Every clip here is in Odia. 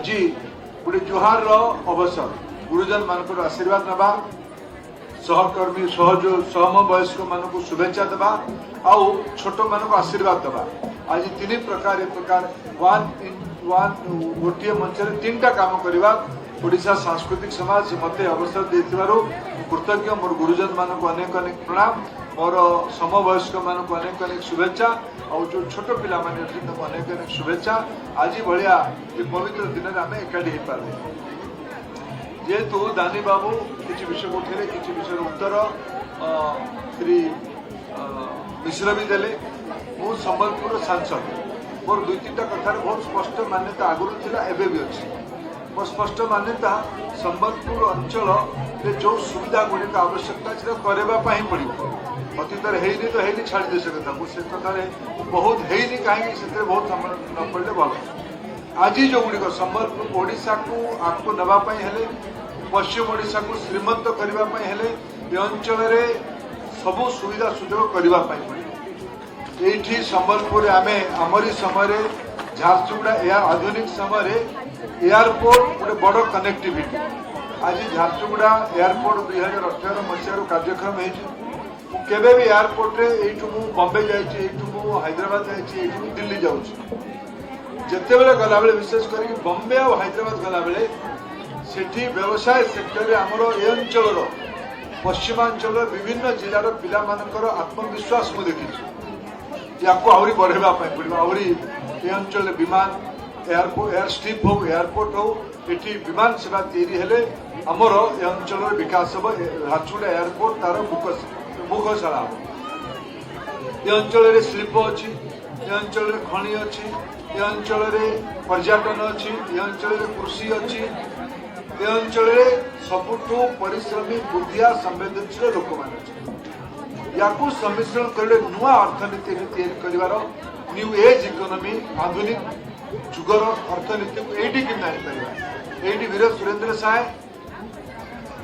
ଆଜି ଗୋଟେ ଜୁହାରର ଅବସର, ଗୁରୁଜନ ମାନଙ୍କର ଆଶୀର୍ବାଦ ନେବା, ସହକର୍ମୀ, ସହଯୋଗ, ସମବୟସ୍କ ମାନଙ୍କୁ ଶୁଭେଚ୍ଛା ଦେବା ଆଉ ଛୋଟମାନଙ୍କୁ ଆଶୀର୍ବାଦ ଦେବା। ଆଜି ତିନି ପ୍ରକାର, ଏ ପ୍ରକାର ୱାନ୍ ଇନ୍ ୱାନ୍, ଗୋଟିଏ ମଞ୍ଚରେ ତିନିଟା କାମ କରିବା। ଓଡ଼ିଶା ସାଂସ୍କୃତିକ ସମାଜ ମୋତେ ଅବସର ଦେଇଥିବାରୁ ମୁଁ କୃତଜ୍ଞ। ମୋର ଗୁରୁଜନ ମାନଙ୍କୁ ଅନେକ ଅନେକ ପ୍ରଣାମ, ମୋର ସମବୟସ୍କ ମାନଙ୍କୁ ଅନେକ ଅନେକ ଶୁଭେଚ୍ଛା ଆଉ ଯୋଉ ଛୋଟ ପିଲାମାନେ ଅଛନ୍ତି, ତାଙ୍କୁ ଅନେକ ଅନେକ ଶୁଭେଚ୍ଛା। ଆଜି ଭଳିଆ ଏ ପବିତ୍ର ଦିନରେ ଆମେ ଏକାଠି ହେଇପାରିଲେ। ଯେହେତୁ ଦାନି ବାବୁ କିଛି ବିଷୟ ଉଠେଇଲେ, କିଛି ବିଷୟର ଉତ୍ତର ଶ୍ରୀ ମିଶ୍ର ବି ଦେଲେ। ମୁଁ ସମ୍ବଲପୁରର ସାଂସଦ। ମୋର ଦୁଇ ତିନିଟା କଥାରେ ବହୁତ ସ୍ପଷ୍ଟ ମାନ୍ୟତା ଆଗରୁ ଥିଲା, ଏବେ ବି ଅଛି। ମୋ ସ୍ପଷ୍ଟ ମାନ୍ୟତା, ସମ୍ବଲପୁର ଅଞ୍ଚଳରେ ଯୋଉ ସୁବିଧା ଗୁଡ଼ିକ ଆବଶ୍ୟକତା, ସେଟା କରିବା ପାଇଁ ପଡ଼ିବ। ଅତୀତରେ ହେଇନି ତ ହେଇନି, ଛାଡ଼ିଦିଏ ସେ କଥା। ମୁଁ ସେ କଥାରେ ବହୁତ ହେଇନି କାହିଁକି, ସେଥିରେ ବହୁତ ସମୟ ନ ପଡ଼ିଲେ ଭଲ। ଆଜି ଯୋଉଗୁଡ଼ିକ ସମ୍ବଲପୁର, ଓଡ଼ିଶାକୁ ଆଗକୁ ନେବା ପାଇଁ ହେଲେ, ପଶ୍ଚିମ ଓଡ଼ିଶାକୁ ଶ୍ରୀମନ୍ତ କରିବା ପାଇଁ ହେଲେ, ଏ ଅଞ୍ଚଳରେ ସବୁ ସୁବିଧା ସୁଯୋଗ କରିବା ପାଇଁ ପଡ଼ିବ। ଏଇଠି ସମ୍ବଲପୁରରେ ଆମେ ଆମରି ସମୟରେ ଝାରସୁଗୁଡ଼ା ଏହା ଆଧୁନିକ ସମୟରେ ଏୟାରପୋର୍ଟ ଗୋଟେ ବଡ଼ କନେକ୍ଟିଭିଟି। ଆଜି ଝାରସୁଗୁଡ଼ା ଏୟାରପୋର୍ଟ 2018 ମସିହାରୁ କାର୍ଯ୍ୟକ୍ରମ ହେଇଛି। ମୁଁ କେବେ ବି ଏୟାରପୋର୍ଟରେ, ଏଇଠୁ ମୁଁ ବମ୍ବେ ଯାଇଛି, ଏଇଠୁ ମୁଁ ହାଇଦ୍ରାବାଦ ଯାଇଛି, ଏଇଠୁ ମୁଁ ଦିଲ୍ଲୀ ଯାଉଛି, ଯେତେବେଳେ ଗଲାବେଳେ, ବିଶେଷ କରିକି ବମ୍ବେ ଆଉ ହାଇଦ୍ରାବାଦ ଗଲାବେଳେ, ସେଠି ବ୍ୟବସାୟ ସେକ୍ଟରରେ ଆମର ଏ ଅଞ୍ଚଳର, ପଶ୍ଚିମାଞ୍ଚଳର ବିଭିନ୍ନ ଜିଲ୍ଲାର ପିଲାମାନଙ୍କର ଆତ୍ମବିଶ୍ୱାସ ମୁଁ ଦେଖିଛି। ୟାକୁ ଆହୁରି ବଢ଼େଇବା ପାଇଁ ପଡ଼ିବ। ଆହୁରି ଏ ଅଞ୍ଚଳରେ ବିମାନ, ଏୟାରପୋର୍ଟ, ଏୟାର ଷ୍ଟ୍ରିପ୍ ହଉ, ଏୟାରପୋର୍ଟ ହଉ, ଏଠି ବିମାନ ସେବା ତିଆରି ହେଲେ ଆମର ଏ ଅଞ୍ଚଳର ବିକାଶ ହେବ। ଝାରସୁଗୁଡ଼ା ଏୟାରପୋର୍ଟ ତାର ମୁଖଶାଳା ହେବ। ଏ ଅଞ୍ଚଳରେ ଶିଳ୍ପ ଅଛି, ଏ ଅଞ୍ଚଳରେ ଖଣି ଅଛି, ଏ ଅଞ୍ଚଳରେ ପର୍ଯ୍ୟଟନ ଅଛି, ଏ ଅଞ୍ଚଳରେ କୃଷି ଅଛି, ଏ ଅଞ୍ଚଳରେ ସବୁଠୁ ପରିଶ୍ରମୀ, ବୁଦ୍ଧିଆ, ସମ୍ବେଦନଶୀଳ ଲୋକମାନେ ଅଛନ୍ତି। ୟାକୁ ସମ୍ମିଶ୍ରଣ କରିଲେ ନୂଆ ଅର୍ଥନୀତି ଏଠି ତିଆରି କରିବାର, ନ୍ୟୁ ଏଜ୍ ଇକୋନୋମି, ଆଧୁନିକ ଯୁଗର ଅର୍ଥନୀତିକୁ ଏଇଠି କେମିତି ଆଣିପାରିବା? ଏଇଠି ବୀର ସୁରେନ୍ଦ୍ର ସାଏ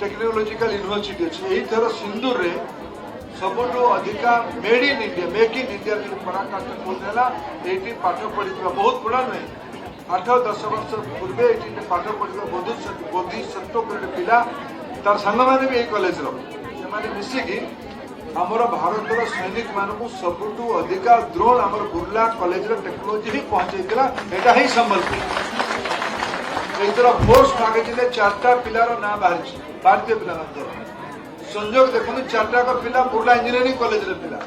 ଟେକ୍ନୋଲୋଜିକାଲ ୟୁନିଭର୍ସିଟି ଅଛି। ଏଇଥର ସିନ୍ଦୁରରେ ସବୁଠୁ ଅଧିକା Made in India, Make in India ପରାକାଷ୍ଠା କୋଉଠି ହେଲା? ଏଇଠି ପାଠ ପଢିଥିବା, ବହୁତ ପୁରୁଣା ନୁହେଁ, 8-10 ବର୍ଷ ପୂର୍ବେ ଏଇଠି ପାଠ ପଢିଥିବା ବୋଧିସତ୍ୱ ଗୋଟେ ପିଲା, ତାର ସାଙ୍ଗମାନେ ବି ଏଇ କଲେଜର, ସେମାନେ ମିଶିକି ଆମର ଭାରତର ସୈନିକ ମାନଙ୍କୁ ସବୁଠୁ ଅଧିକା ଡ୍ରୋନ୍ ଆମର ବୁର୍ଲା କଲେଜର ଟେକ୍ନୋଲୋଜି ହିଁ ପହଞ୍ଚେଇଥିଲା। ଏଇଟା ହିଁ ସମ୍ବଲପୁର। ଏଇଥର ଫୋର୍ବ୍ସ ମାଗାଜିନରେ ଚାରିଟା ପିଲାର ନାଁ ବାହାରିଛି, ଭାରତୀୟ ପିଲାମାନଙ୍କର। ସଂଯୋଗ ଦେଖନ୍ତୁ, ଚାରିଟା ପିଲା ବୁର୍ଲା ଇଞ୍ଜିନିୟରିଂ କଲେଜର ପିଲା।